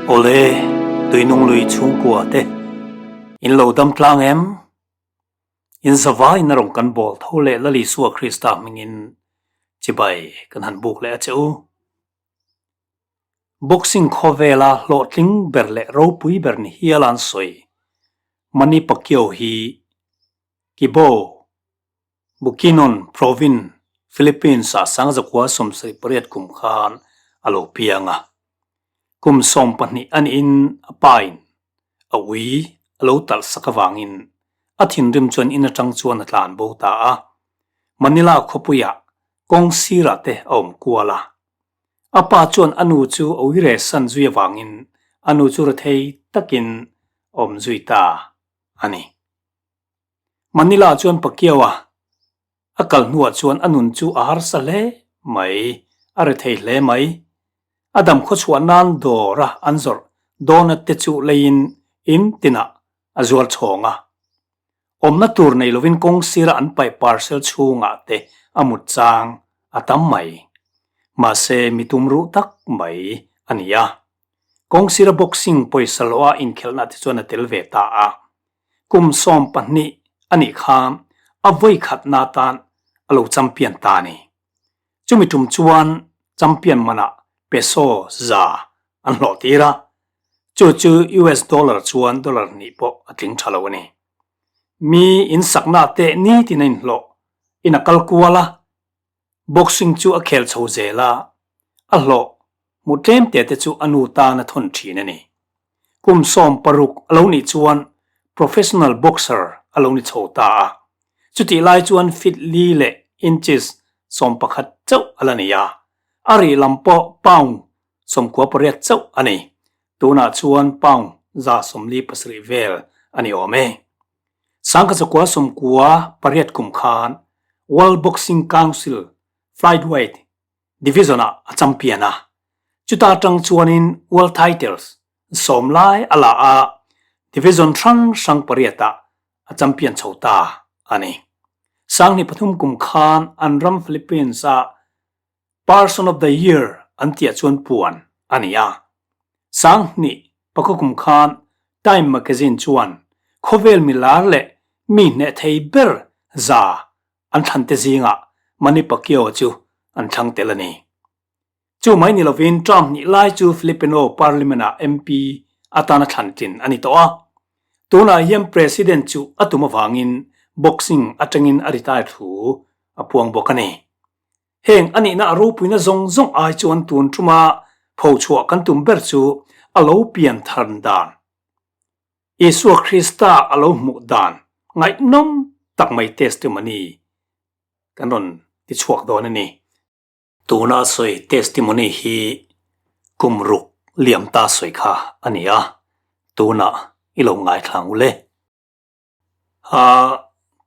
Awle, Tuinung lui chhungkua te in lo dam tlang em? In zavaiin a rawn kan bawl tho leh Lal Isua Krista hmingin chibai kan han buk leh a che u. Boxing khawvela hlawhtling ber leh ropui ber ni hial an sawi Manny Pacquiao hi Kibo Bukidnon Province, Philippines-ah Sangzakua 78 kum khan a lo piang a. Kum 12 a niin a pain a ui a lo talh sak avangin a thinrim chuan in atang chuan a tlan bo ta a. Manila khawpuiah kawng sirah te a awm kual a. A pa chuan a nu chu a ui rehsan zui avangin a nu chu rethei takin a awm zui ta a ni. Manila chuan Pacquiao-a a kal hnuah chuan a nun chu a harsa hle mai, a rethei hle mai. A dam khawchhuah nan dawra an zawrh donut te chu leiin in tinah a zual chhawng a. Awmna tur nei lovin kawng sira an paih parcel chhungah te a mut chang a tam mai. Mahse mi tumruh tak mai a ni a. Kawng sira boxing pawisa loa inkhelhna te chuan a tel ve ta a. Kum 12 a nih kha a vawi khatna tan a lo champion ta a ni. Chumi tum chuan champion manah peso za an hlawh tir a, chu chu US dollar chuan dollar hnih pawh a tling tha lo a ni. Mi insakna te nitin a inhlawh in a kal kual a, Boxing chu a khel chho zel a, a hlawh hmuh tlem te te chu a nu tan a thawn thin a ni. Kum 16 a lo nih chuan professional boxer a lo ni chho ta a, chutih lai chuan feet li leh inches 11 chauh a la ni a, a rih lam pawh pound 98 chauh a ni. Tunah chuan pound 147 vel a ni awm e. 1998 kum khan World Boxing Council Flyweight Division-ah a champion a, chuta tang chuanin World Titles sawm lai a la a, division hrang hrang pariatah a champion chho ta a ni. 2003 kum khan an ram Philippines-ah Person of the Year an tihah chuan puan a ni a. 2004 kum khan Time Magazine chuan khawvel milar leh mi hneh thei ber za an thlan te zingah Manny Pacquiao chu an thlang tel a ni. Chu mai ni lovin term hnih lai chu Filipino Parliament-ah MP atana thlan tlin a ni tawh a. Tunah hian President chu a tum avangin boxing atangin a retire thu a puang bawk a ni. Heng a nihna a ropuina zawng zawng ai chuan tun tuma phochhuah kan tum ber chu a lo pian tharn dan, Isua Krista a lo hmuh dan ngaihnawm tak mai testimony kan rawn ti chhuak dawn a ni. Tuna sawi testimony hi kum ruk liam ta sawi kha a ni a, tunah i lo ngaithla ang ule.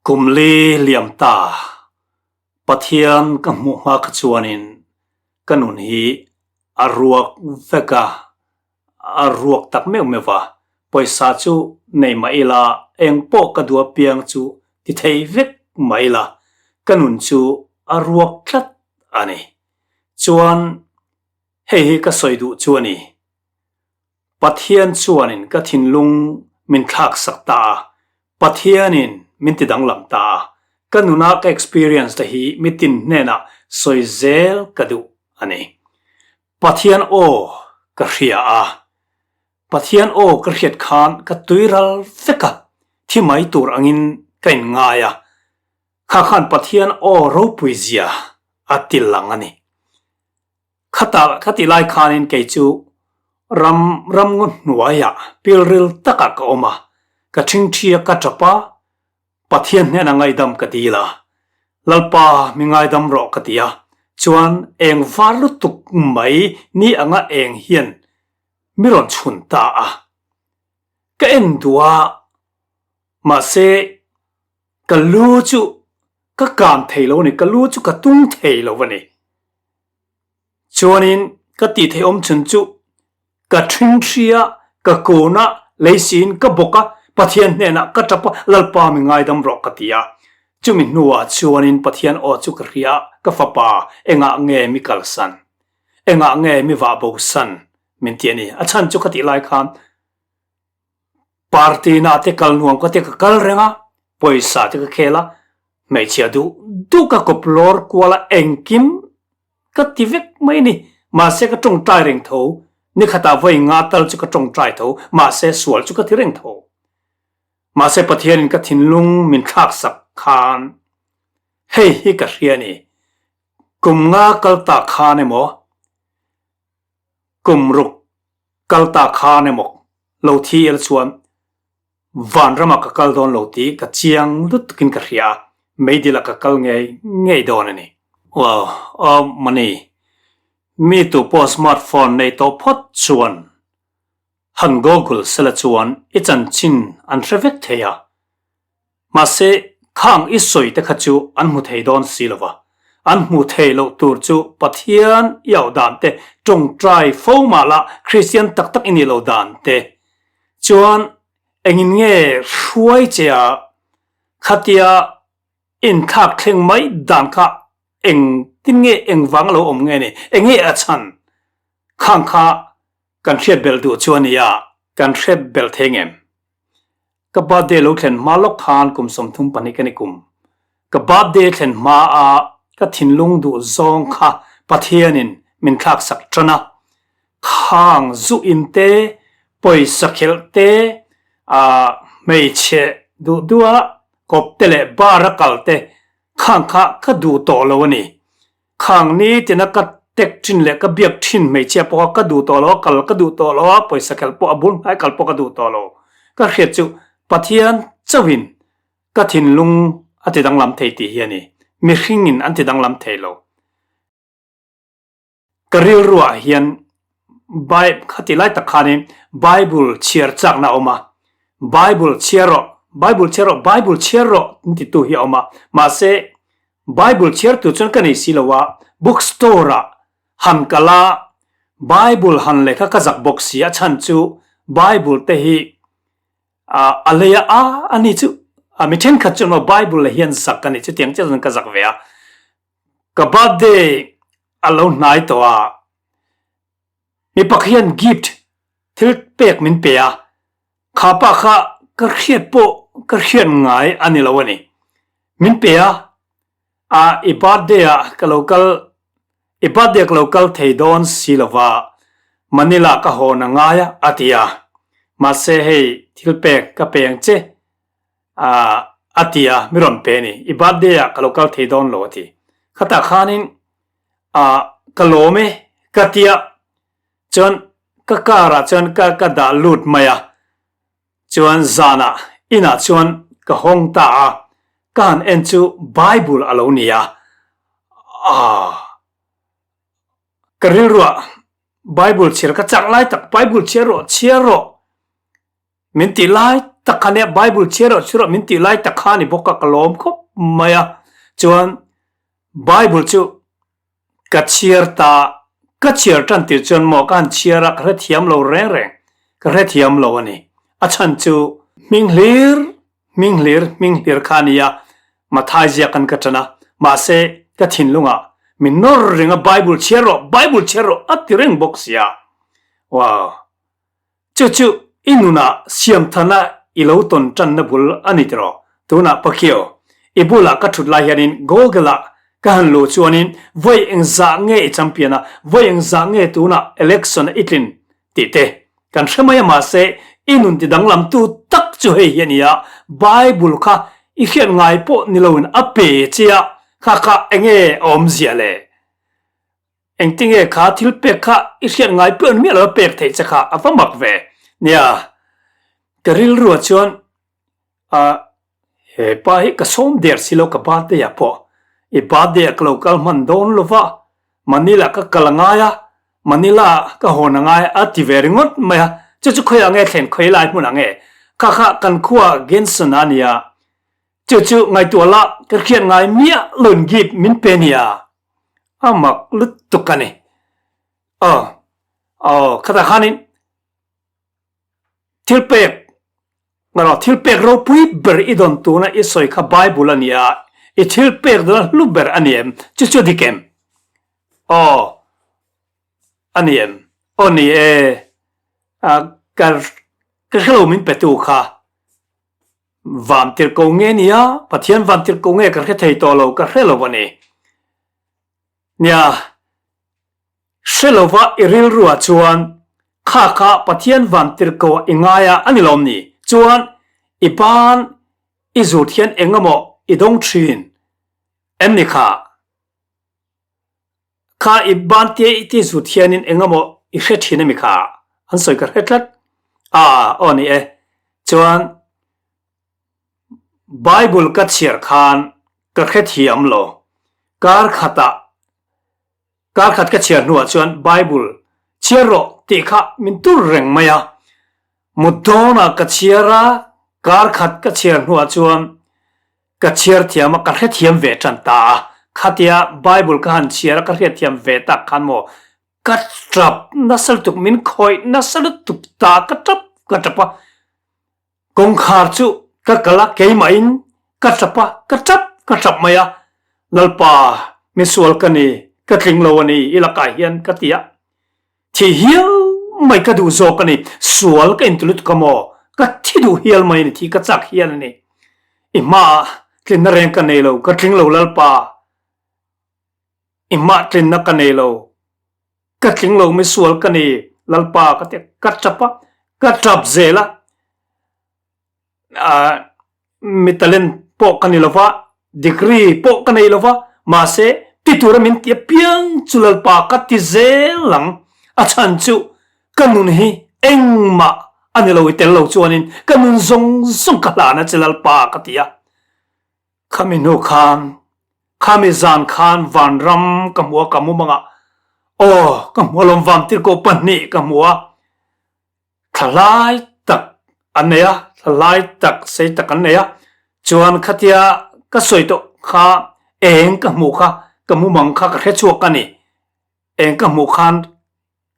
Kum li liam ta Pathian ka hmuh hma kha chuanin ka nun hi a ruak vek a, a ruak tak meuh meuh va, pawisa chu nei mah ila eng pawh ka duh apiang chu ti thei vek mah ila ka nun chu a ruak tlat a ni. Chuan hei hi ka sawi duh chu a ni. Pathian chuanin ka thinlung min thlak sak ta a, Pathianin min ti danglam ta a, ka nuna ka experience te hi mitin hnenah sawi zel ka duh a ni. Pathian aw ka hria a, Pathian aw ka hriat khan ka tuiral vek a, thi mai tur angin ka inngai a, kha khan Pathian aw ropui zia a ti lang a ni. Khata ka ti lai khanin kei chu ram ramngaw hnuaiah pilril takah ka awm a, ka ṭhingṭhi a ka ṭap a, Pathian hnenah ngaidam ka dil a, Lalpa mi ngaidam rawh ka ti a, chuan eng var lutuk mai ni anga eng hian mi rawn chhun ta a. Ka en duh a, mahse ka lu chu ka kan thei lo a ni, ka lu chu ka tung thei lo a ni. Chuanin ka tih theih awm chhun chu ka ṭhingṭhi a, ka kawn a, leisiin ka bawk a, Pathian hnenah ka ṭap a, Lalpa mi ngaidam rawh ka ti a. Chumi hnuah chuanin Pathian aw chu ka hria a, ka fapa, engah nge mi kalsan? Engah nge mi vah bosan? min ti a ni. A chhan chu ka tih lai khan party na te kal nuam ka tia ka kal reng a, pawisa te ka khel a, hmeichhia duh duh ka kawp lawr kual a, engkim ka ti vek mai a ni. Mahse ka tawngtai reng tho, nikhatah vawi nga tal chu ka tawngtai tho, mahse sual chu ka ti reng tho. Mahse Pathianin ka thinlung min thlak sak khan hei hi ka hria a ni, kum nga kal ta khan emaw, kum ruk kal ta khan emaw lo thi ila chuan vanramah ka kal dawn lo tih ka chiang lutukin ka hria a, meidilah ka kal ngei ngei dawn a ni. Wow, aw Mani, mi tu pawh smartphone nei tawh phawt chuan Han Google sela chuan i chanchin an hre vek thei a, mahse khang i sawi te kha chu an hmu thei dawn si lo va, an hmu thei loh tur chu Pathian i auh dan te, tawngtai fo mah lah Kristian tak tak i nih loh dan te chuan engin nge hruai che a khatia inthlak thleng mai dan kha engtin nge engvang a lo awm nge ni, enge a chhan khang kha Kan hriat belh duh chu a nia, kan hriat belh thei ngem? Ka birthday lo thlen hma lawk khan kum 32 ka ni kum. Ka birthday thlen hma a ka thinlung duh zawng kha Pathianin min thlak sak tan a. Khang zu in te, pawisa khelh te, ah hmeichhe duh duh a kawp te leh bar a kal te khang kha ka duh tawh lo a ni. Khang ni tina ka tek thin leh ka biak thin hmeichhia pawh kha ka duh tawh lo a, kal ka duh tawh lo a, pawisa khelh pawh a bul hnai kal pawh ka duh tawh lo. Ka hriat chu Pathian chauhin ka thinlung a ti danglam thei tih hi a ni. Mihringin an ti danglam thei lo. Ka rilruah hian Bai khati lai tak khanin Bible chhiar chakna a awm a, Bible chhiar rawh, Bible chhiar rawh, Bible chhiar rawh an titu hi a awm a. Mahse, Bible chhiar tur chuan ka nei si lo a, book store ah han kal a, Bible han lehkha ka zak bawk si a chhan chu Bible te hi a lei a, a ani chu mi thenkhat chuan maw Bible leh hian zak a ni chutiang chiah chuan ka zak ve a. Ka birthday a lo hnai tawh a, mi pakhat hian gift thil pek min pe a, kha pa kha ka hriat pawh ka hriat ngai a ni lo a ni. Min pe a, a i birthday ah ka lo kal i birthday ah ka lo kal thei dawn si lo va, Manila ka hawn a ngai a a ti a, mahse hei thil pek ka pe ang che a ti a, mi rawn pe a ni, i birthday ah ka lo kal thei dawn lo a ti. Khatah khanin ka lawm e ka ti a, chuan ka car ah chuan ka ka dah lut mai a, chuan zanah inah chuan ka hawng ta a, ka han en chu Bible a lo ni a, aah ka rilruah Bible chhiar ka chak lai tak Bible chhiar rawh chhiar rawh min tih lai tak kha nia Bible chhiar rawh chhiar rawh min tih lai tak kha a ni bawk a ka lawm khawp mai a, chuan Bible chu Ka chhiar ta, ka chhiar tan tir chuan maw ka han chhiar a, ka hrethiam lo reng reng, ka hrethiam lo a ni. A chhan chu hming hlir, hming hlir, hming hlir kha a ni a, Mathai ziak an ka tan a, mahse ka thinlungah min nawr reng a Bible chhiar rawh, Bible chhiar rawh a ti reng bawk sia. Wow! Chu chu i nunah siamthana i lo tawn tanna bul a ni tiraw? Tunah Pakio, i bulah ka thut lai hianin Google-ah ka han luh chuanin vawi engzah nge i champion a, vawi engzah nge tunah election-a i tlin tih te kan hre mai a mahse i nun ti danglamtu tak chu hei hi a ni a, Bible kha i hriat ngai pawh ni loin a pe che a, kha kha enge a awmzia le? Engtinge kha thil pek kha i hriat ngai pian miah lo a pek theih che kha a va mak ve. Nia, ka rilruah chuan ah he pa hi ka sawm der si lo ka birthday ah pawh i birthday ah ka lo kal hman dawn lo va, Manila ka kal a ngai a, Manila ah ka hawn a ngai a ti ve ringawt mai a, chu chu khawiah nge thlen khawi lai hmunah nge kha kha kan khua Genson a nia, chu chu ngaihtuah lah ka hriat ngai miah lo in gift min pe nia. A mak lutuk a ni. Aw, aw, khatah khanin thil pek, ngaw, thil pek ropui ber i dawn tuna i sawi kha Bible a ni a, i thil pek dawna hlu ber a ni em? Chu chu dik em? Aw, a ni em? Aw ni e, ka ka hrelo min petu kha van tirh ko nge nia, Pathian van tirh ko nge ka hre thei tawh lo, ka hre lo a ni. Nia, hre lova i rilruah chuan kha kha Pathian van tirh ko i ngai a a ni lawm ni? Chuan i ban i zut hian eng emaw i dawng thin em ni kha? Kha i ban tia i ti zut hianin eng emaw i hre thin a mi kha? An sawi ka hre tlat. A, aw ni e. Chuan Bible ka chhiar khan ka hrethiam lo. Kar khatah, kar khat ka chhiar hnuah chuan Bible chhiar rawh tih kha min tur reng mai a. Mut dawnah ka chhiar a, kar khat ka chhiar hnuah chuan ka chhiar thiam a, ka hrethiam ve tan ta a. Khatia Bible ka han chhiar a, ka hriatthiam ve tak khan maw ka tap nasa lutuk, min khawih nasa lutuk ta, ka tap ka tap a. Kawngkhar chu ka kal a, keimahin ka tap a, ka tap ka tap mai a, Lalpa, misual ka ni, ka tling lo a ni, i lakah hian ka ti a, thih hial mai ka duh zawk a ni, sual ka inti lutuk a maw, ka thi duh hial mai a ni, thih ka chak hial a ni, i hmaah tlinna reng ka nei lo, ka tling lo Lalpa, i hmaah tlinna ka nei lo. Ka tling lo misual ka ni Lalpa ka ti a, ka tap a, ka tap zel a, ah mi talent pawh ka ni lo va, degree pawh ka nei lo va, mahse ti tura min ti apiang chu Lalpa ka ti zel ang, a chhan chu ka nun hi engmah a ni lo i tel lo chuanin ka nun zawng zawng ka hlan a che Lalpa ka ti a. Khami hnu khan, khami zan khan vanram ka hmu a, ka mumang ah, aw, ka hmu alawm vantirhkoh pahnih ka hmu a, thlalai tak an nei a, thlalai tak sei tak an nei a, chuan khatia ka sawi tawh kha eng ka hmuh kha, ka mumang kha ka hre chhuak a ni, eng ka hmuh khan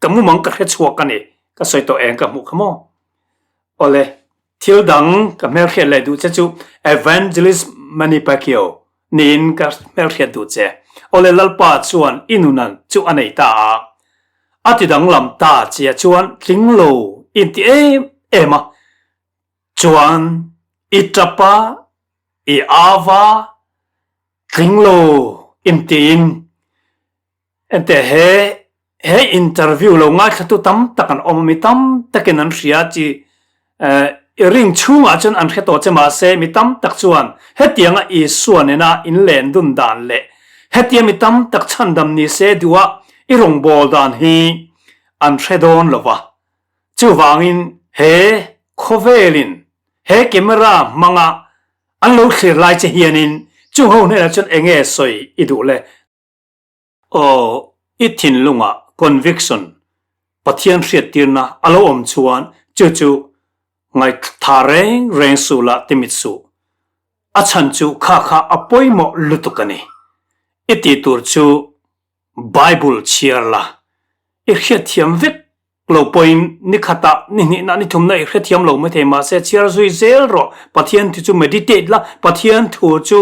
Ka mumang ka hre chhuak a ni, ka sawi tawh eng ka hmuh kha maw? Awle, thil dang ka hmelhriat leh duh che chu Evangelist Manny Pacquiao niin ka hmelhriat duh che. Awle, Lalpa chuan i nunan chu a nei ta a, a ti danglam ta che chuan tling lo inti em em a, chuan i tap a, i au a, tling lo intiin Enteh he he interview lo ngaithlatu tam tak an awm a, mi tam takin an hria chi eh i ring chhungah chuan an hre tawh che mahse mi tam tak chuan hetianga Isua nena in len dun dan leh hetia mi tam tak chhandam ni se duha i rawngbâwl dan hi an hre dawn lo va. Chuvangin he khawvelin he camera hmanga an lo thlir lai che hianin chung ho hnenah chuan enge sawi i duh le? Aw, i thinlungah conviction, Pathian hriattirna a lo awm chuan chu chu ngaihtha reng reng suh lah ti mit suh. A chhan chu kha kha a pawimawh lutuk a ni. I tih tur chu Bible chhiar la, i hriatthiam vek Lo pawhin ni khatah, ni hnihna, ni thumna i hrethiam lo maithei mahse chhiar zui zel rawh. Pathian thu chu meditate la, Pathian thu chu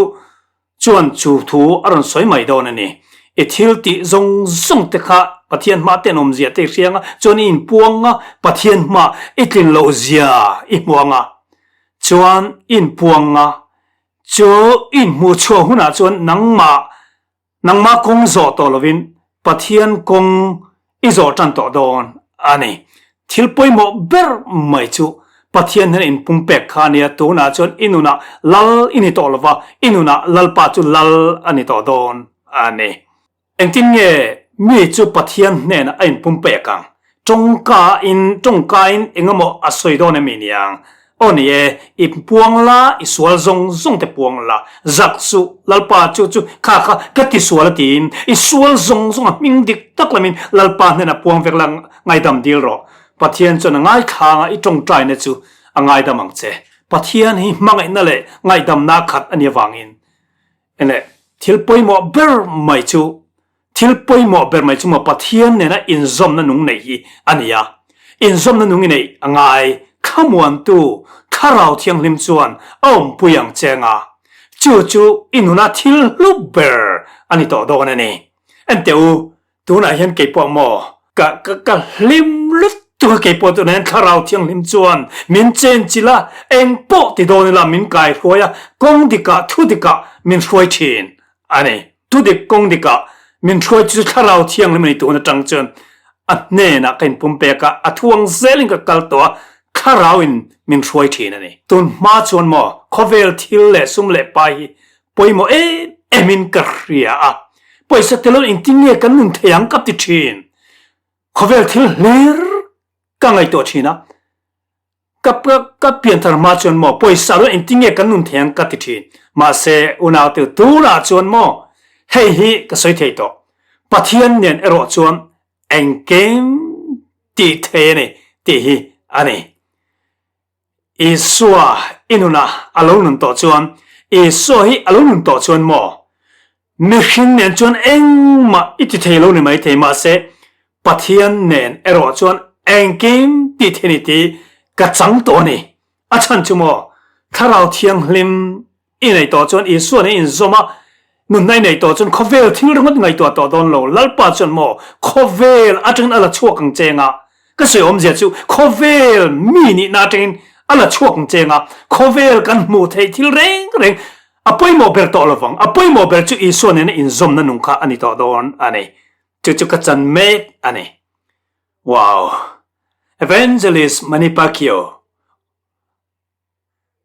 chuan chu thu a rawn sawi mai dawn a ni. I thil tih zawng zawng te kha Pathian hma te an awmzia te i hriang a, chuan i inpuang a, Pathian hma i tlin loh zia i hmuang a, chuan i inpuang a, chu i inhmuh chhuah hunah chuan nangmah Nangmah kawng zawh tawh lovin Pathian kawng i zawh tan tawh dawn a ni. Thil pawimawh ber mai chu Pathian hnena inpumpek kha a nia, tunah chuan i nunah Lal i ni tawh lova, i nunah Lalpa chu Lal a ni tawh dawn a ni. Engtin nge mi chu Pathian hnenah a inpumpek ang? Tawngka in tawngka in engemaw a sawi dawn emi niang? Aw ni e, i puang la, i sual zawng zawng te puang la, zak suh, Lalpa chu chu kha kha ka ti sual a tiin, i sual zawng zawng a hming dik tak lamin Lalpa hnenah puang vek la ngaidam dil rawh. Pathian chuan a ngaithlanga i tawngtaina chu a ngaidam ang che. Pathian hi hmangaihna leh ngaihdamna khat a nih avangin eng leh thil pawimawh ber mai chu Thil pawimawh ber mai chu maw Pathian nena inzawmna nung neih hi a ni a. Inzawmna nung i neih a ngai, thlamuantu Thlarau Thianghlim chuan a awmpui ang che anga, chu chu i nuna thil hlu ber a ni tawh dawn a ni. Enteh u, tunah hian keipawh maw? Ka ka ka hlim lutuk a keipawh tunah hian Thlarau Thianghlim chuan min chen chilh a, eng pawh ti dawn ila min kai hruai a, kawng dikah thu dikah min hruai thin a ni. Thu dik kawng dikah min hruai chu Thlarau Thianghlim a ni tun atang chuan a hnenah ka inpum pek a, a thuang zelin ka kal tawh a, Thlarauin min hruai thin a ni. Tun hma chuan maw khawvel thil leh sum leh pai hi pawimawh em emin ka hria a, pawisa tel engtin nge kan nun thei ang ka ti thin. Khawvel thil hlir ka ngaihtuah thin a, ka ka pianthar hma chuan maw pawisa lo engtin nge kan nun thei ang ka ti thin. Mahse unaute tunah chuan maw hei hi ka sawi thei tawh, Pathian nen erawh chuan engkim tih thei a ni tih hi a ni. Isua i nunah a lo nun tawh chuan, Isua hi a lo nun tawh chuan maw? Mihring nen chuan engmah i ti thei lo ni maithei, mahse Pathian nen erawh chuan engkim ti thei ni tih ka chang tawh a ni. A chhan chu maw? Thlarau Thianghlim I nei tawh chuan Isuan a inzawm a, nunna i nei tawh chuan khawvel thil ringawt ngaihtuah tawh dawn lo. Lalpa chuan maw khawvel atangin a la chhuak ang cheng a, ka sawi awmzia chu khawvel mi nihna atangin a la chhuak ang cheng a, khawvel kan hmuh theih thil reng reng a pawimawh ber tawh lovang, a pawimawh ber chu Isua nena inzawmna nung kha a ni tawh dawn a ni. Chu chu ka chan mek a ni. Wow! Evangelist Manny Pacquiao.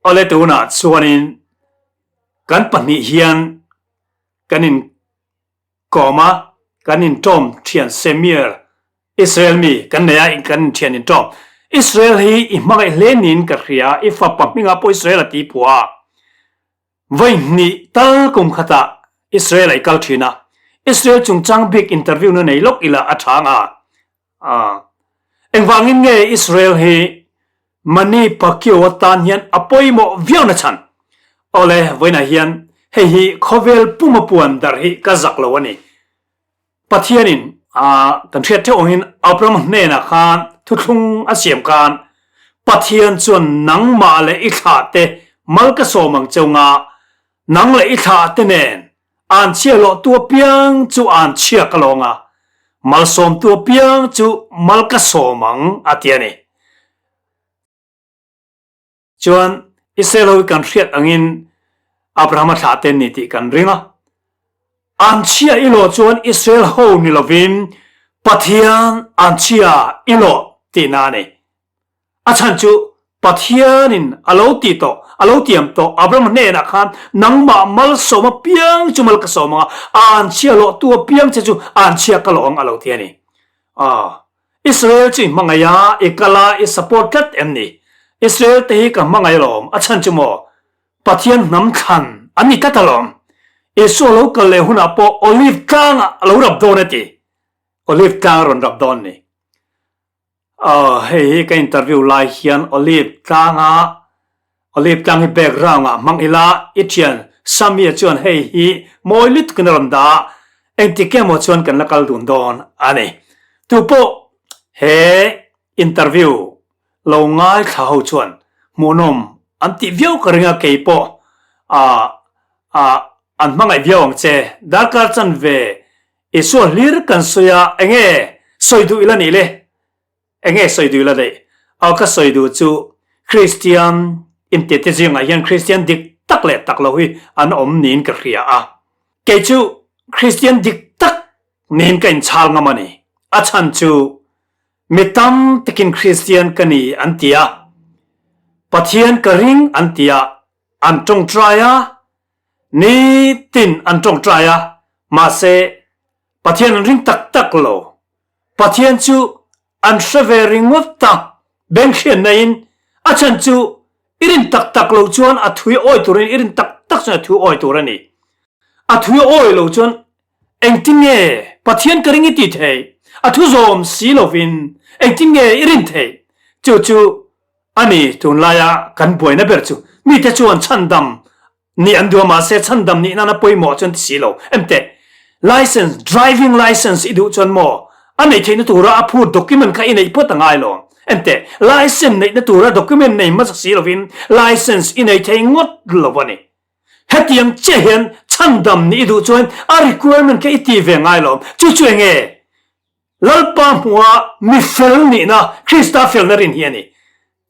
Awle tunah chuanin kan pahnih hian kan in kawm a, kan in tawm thian Semir Israel mi kan nei a, kan in thian in tawm. Israel hi i hmangaih hle niin ka hria, i fapa hmingah pawh Israel a ti phuah a. Vawi hnih tal kum khatah Israel a i kal thin a, Israel chungchang bik interview na nei lawk ila a tha ang a. A. Engvangin nge Israel hi Manny Pacquiao atan hian a pawimawh viau na chhan? Awle, vawiinah hian hei hi khawvel puma puan darh hi ka zak lo a ni. Pathianin a kan hriat theuh angin Abraham hnenah khan thuthlung a siam khan Pathian chuan nangmah leh i thlahte mal ka sawm ang cheu nga, nang leh i thlahte nen An chhia lawhtu apiang chu an chhia ka lawng a, malsawmtu apiang chu mal ka sawm ang, a ti a ni. Chuan Israel ho hi kan hriat angin Abrahama thlah te an ni tih kan ring a. An chhia i lawh chuan Israel ho ni lovin Pathian an chhia i lawh tihna a ni. A chhan chu Pathianin a lo ti tawh, a lo tiam tawh, Abraham hnenah khan, Nangmah malsawm apiang chu mal ka sawm ang a, a anchhia lawhtu apiang che chu a anchhia ka lawh ang a lo ti a ni. Aw, Israel chu i hmangaih a, i kal a, i support tlat em ni? Israel te hi ka hmangaih alawm, a chhan chu maw? Pathian hnam thlan an ni tlat alawm. Isua lo kal leh hunah pawh Olive tlangah a lo rap dawn a ti. Olive tlang a rawn rap dawn ni. Aw, hei hi ka interview lai hian Olive tlanga Olive tlang hi background ah hmang ila i thian Sammy-a chuan hei hi mawi lutukin a rawn dah a, engtik emaw chuan kan la kal dun dawn a ni. Tupawh he interview lo ngaithla ho chuan hmuhnawm an tih viau ka ring a, keipawh ah ah an hmangaih viau ang che. Darkar chanve Isua hlir kan sawi a, enge sawi duh ila nih le? Enge sawi duh ila daih? Aw ka sawi duh chu Kristian intete zingah hian Kristian dik tak leh tak lo hi an awm niin ka hria a. Kei chu Kristian dik tak niin ka inchhal ngam a ni. A chhan chu mi tam takin Kristian ka ni an ti a, Pathian ka ring an ti a, an tawngtai a, Nitin an tawngtai a, mahse Pathian an ring tak tak lo. Pathian chu an hre ve ringawt a, beng hriat naiin a chhan chu i rin tak tak lo chuan a thui awi turin i rin tak tak chuan a thui awi tur a ni. A thui awi lo chuan engtin nge Pathian ka ring i ti thei? A thu zawm si lovin engtin nge i rin theih? Chu chu a ni tunlaia kan buaina ber chu. Mite chuan chhandam Nih an duh a mahse chhandam nih nana pawimawh chuan ti si lo. Emteh, license, driving license i duh chuan maw a neih theihna tura a phur document kha i neih phawt a ngai lo. Emteh, license neihna tura document nei hmasa si lovin license i nei thei ngawt lo a ni. Hetiang chiah hian chhandam nih i duh chuan a requirement kha i ti ve ngai lo. Chu chu enge? Lalpa hmuha mi fel nihna, Krista felna rin hi a ni.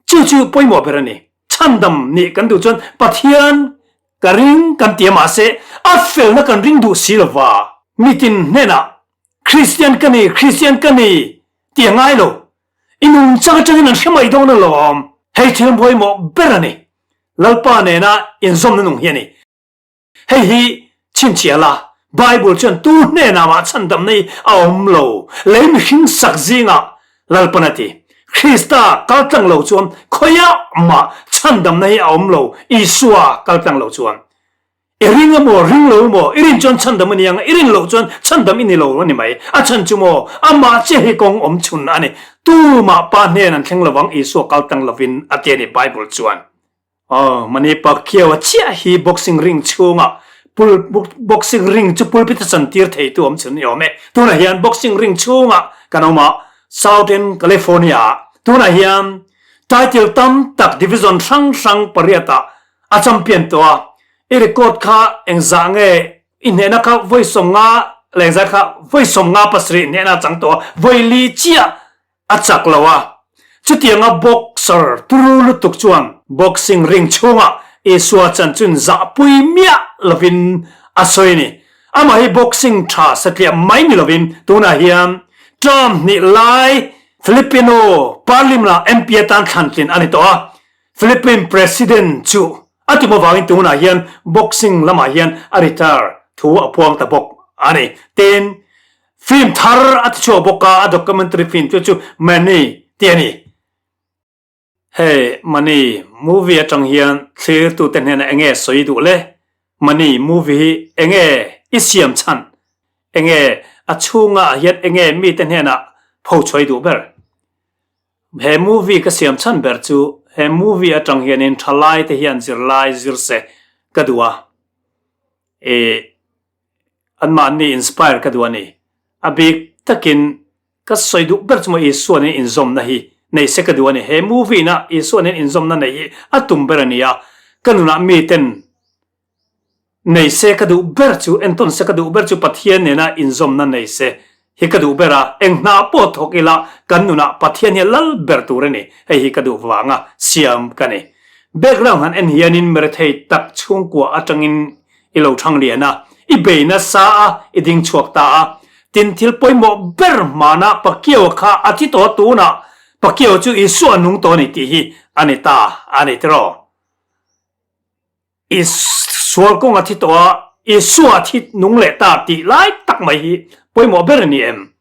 Chu chu pawimawh ber a ni. Chhandam nih kan duh chuan Pathian ka ring kan ti a mahse a felna kan ring duh si lova. Mitin hnenah Kristian ka ni, Kristian ka ni ti a ngai lo. I nungchang atangin an hre mai dawn alawm. Hei thil pawimawh ber a ni. Lalpa nena inzawmna nung hi a ni. Hei hi chhinchhiah la, Bible chuan tu hnenah mah chhandamna hi a awm lo, lei mihring sak zingah Lalpan a ti. Krista kal tlang lo chuan khawiah mah chhandamna hi a awm lo, Isua kal tlang lo chuan. I ring emaw, ring lo emaw, i rin chuan chhandam a ni ang, i rin loh chuan chhandam i ni lo a ni mai. A chhan chu maw, amah chiah hi kawng awm chhun a ni. Tumah Pa hnen an thleng lovang Isua kal tlang lovin a ti a ni Bible chuan. Aw, Manny Pacquiao-a chiah hi boxing ring chhungah pul boxing ring chu pulpit a chantir theitu awm chhun ni awm e. Tunah hian boxing ring chhungah kan awm a, Southern California-ah. Tunah hian title tam tak division hrang hrang pariatah a champion tawh a. I record kha engzah nge i hnehna kha vawi 50 leh engzah kha vawi 57 hnehna a chang tawh a, vawi li chiah A chak lo a, chutianga boxer turu lutuk chuan boxing ring chhungah Isua chanchin zahpui miah lovin a sawi a ni. Amah hi boxing tha satliah mai ni lovin tunah hian term hnih lai Filipino Parliament-ah MP atan thlantlin a ni tawh a, Philippine President chu a tum avangin tunah hian boxing lamah hian a retire thu a puang ta bawk a ni. Tin, Film thar a ti chhuak bawk a, a documentary film chu chu Manny tih a ni. Hei Manny movie atang hian thlirtute hnenah enge sawi duh le? Manny movie hi enge i siam chhan? Enge a chhungah hian enge mite hnenah pho chhuai duh ber? He movie ka siam chhan ber chu he movie atang hianin thalai te hian zirlai zir se ka duh a. Ih. Anmahni inspire ka duh a ni. A bik takin ka sawi duh ber chu maw Isua nen inzawmna hi nei se ka duh a ni. He movie na Isua nen inzawmna nei hi a tum ber a ni a, ka nunah miten nei se ka duh ber chu, entawn se ka duh ber chu Pathian nena inzawmna nei se hi ka duh ber a, eng hna pawh thawk ila kan nunah Pathian hi a lal ber tur a ni. Hei hi ka duh vanga siam ka ni. Background han en hianin mirethei tak chhungkua atangin I lo thang lian a, i bei nasa a, i ding chhuak ta a. Tin, thil pawimawh ber hmanah Pacquiao kha a thi tawh a, tunah Pacquiao chu Isua a nung tawh a ni tih hi a ni ta a ni tiraw? I sual kawng a thi tawh a, Isua a thi nung leh ta tih lai tak mai hi pawimawh ber a ni em?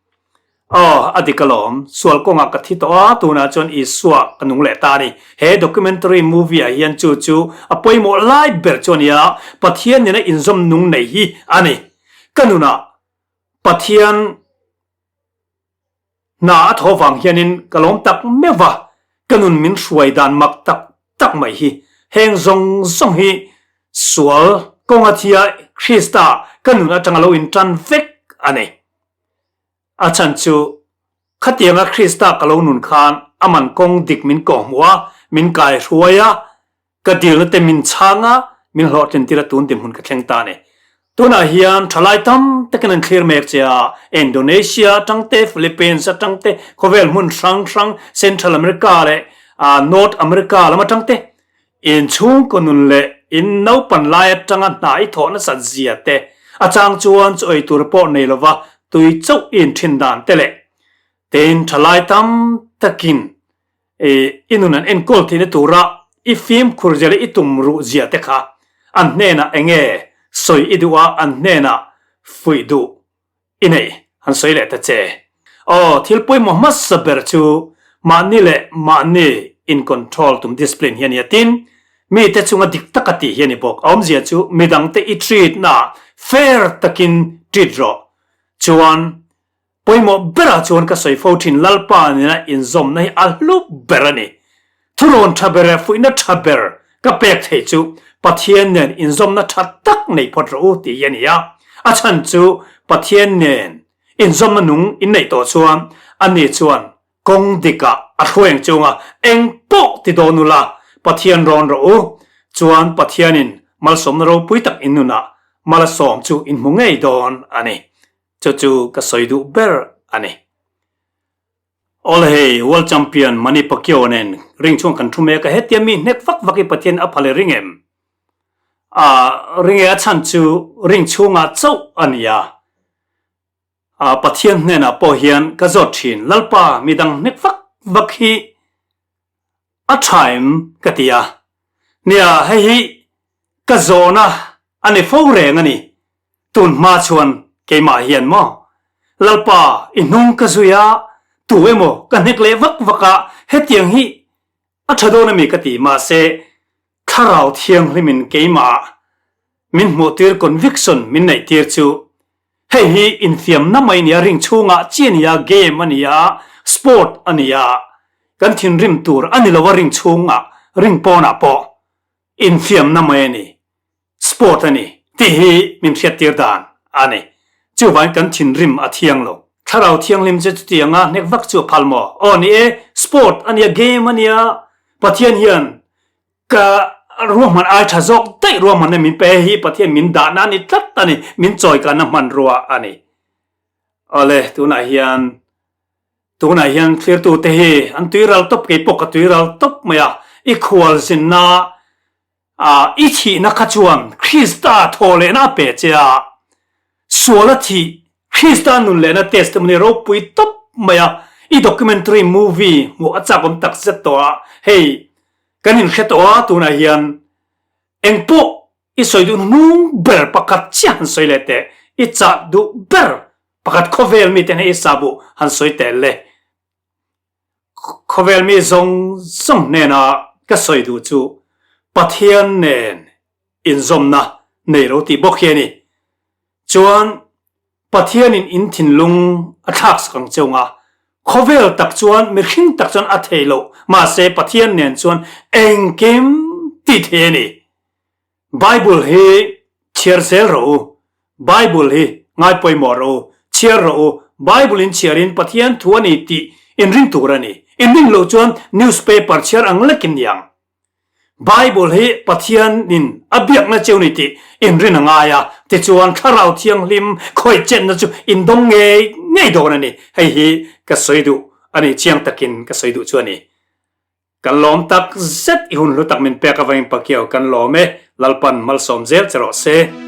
Aw, a dik alawm. Sual kawngah ka thi tawh a, tunah chuan Isua ka nung leh ta a ni. He documentary movie ah hian chu chu a pawimawh lai ber chu a ni a, Pathian nena inzawm nung nei hi a ni. Ka nunah Pathian hna a thaw vang hianin ka lawm tak meuh va, ka nun min hruai dan mak tak tak mai hi. Heng zawng zawng hi sual kawnga thia Krista ka nun atanga lo intan vek a ni. A chhan chu, khatianga Krista ka lo nun khan a man kawng dik min kawhhmuh a, min kai hruai a, ka dilna te min chhang a, min hlawhtlin tir a tun dinhmun ka thleng ta a ni. Tunah hian thalai tam takin an thlir mek che a, Indonesia atang te, Philippines atang te, khawvel hmun hrang hrang, Central America leh North America lam atang te, In chhungkaw nun leh in naupan lai atanga hna i thawh nasat zia te, a chang chuan chu ei tur pawh nei lova tui chauh i inthin dan te leh tein thalai tam takin i nun an enkawl theihna tura i fimkhur zia leh i tum ruh zia te kha an hnenah enge sawi i duh a, an hnenah fuih duh I nei, han sawi leh ta che. Aw, thil pawimawh hmasa ber chu mahni leh mahni in control tum discipline hi a ni a, tin, mite chunga dik taka tih hi a ni bawk. A awmzia chu midangte i treat na fair takin treat rawh. Chuan, pawimawh berah chuan ka sawi fo thin Lalpa nena inzawmna hi a hlu ber a ni. Thurawn tha ber leh fuihna tha ber ka pek theih chu Pathian nen inzawmna tha tak nei phawt rawh u tih hi a ni a. A chhan chu Pathian nen inzawmna nung in neih tawh chuan ani chuan kawng dikah a hruai ang chunga eng pawh ti dawn ula Pathian rawn rawh u chuan Pathianin malsawmna ropui tak in nunah mal a sawm chu in hmu ngei dawn a ni. Chu chu ka sawi duh ber a ni. Awle hei, World Champion Manny Pacquiao nen ring chhung kan thu mek a, hetia mi hnek vak vak i Pathian a phal i ring em? Ah, ring e a chhan chu ring chhungah chauh a ni a. Ah, Pathian hnenah pawh hian ka zawt thin, Lalpa, midang hnek vak vak hi a tha em? ka ti a. Nia, hei hi ka zawhna a ni fo reng a ni. Tun hma chuan keimah hian maw? Lalpa, i hnung ka zui a, tu emaw ka hnek leh vak vak a, hetiang hi a tha dawn a mi ka ti, mahse Thlarau Thianghlimin keimah min hmuhtir conviction min neihtir chu hei hi infiamna mai nia ring chhungah chi a nia, game a nia, sport a nia, kan thinrim tur a ni lo a ring chhungah, ring pawnah pawh infiamna mai a ni. Sport a ni tih hi min hriattir dan a ni. Chuvangin kan thinrim a thiang lo. Thlarau Thianghlim che chutianga hnek vak chu a phal maw? Aw ni e, sport a nia, game a nia, Pathian hian ka ruahman ai tha zawk daih ruahmanna min pe hi Pathian min dahna a ni tlat a ni, min chawikanna hmanrua a ni. Awle, tunah hian tunah hian thlirtute hi an tuiral tawp, keipawh ka tuiral tawp mai a, i khualzinna A, i thihna kha chuan Krista thawhlehna a pe che a, sual a thih Krista nun lehna testimony ropui tawp mai a, i documentary movie hmuh a chak awm tak zet tawh a, hei kan inhre tawh a tunah hian engpawh i sawi duh hnung ber pakhat chiah han sawi leh teh, i chah duh ber pakhat khawvel mite hei i sabuh han sawi teh le. Khawvel mi zawng zawng hnena ka sawi duh chu Pathian nen inzawmna nei lo tih bawk hi a ni. Chuan Pathianin in thinlung a thlak sak ang cheu nga, khawvel tak chuan mihring tak chuan a thei loh, mahse Pathian nen chuan engkim tih thei a ni. Bible hi chhiar zel rawh u, Bible hi ngai pawimawh rawh u, chhiar rawh u, Bible in chhiar in Pathian thu a ni tih in ring tur a ni. In ring loh chuan newspaper chhiar ang lekin ni ang. Bible hi Pathian in a biakna cheu ni tih in rin a ngai a, tichuan Thlarau Thianghlim khawih chenna chu in dawng ngei ngei dawn a ni. Hei hi ka sawi duh a ni, chiang takin ka sawi duh chu a ni. Kan lawm tak zet i hun hlu tak min pek avangin Pakiau kan lawm e, Lalpan malsawm zel che rawh se.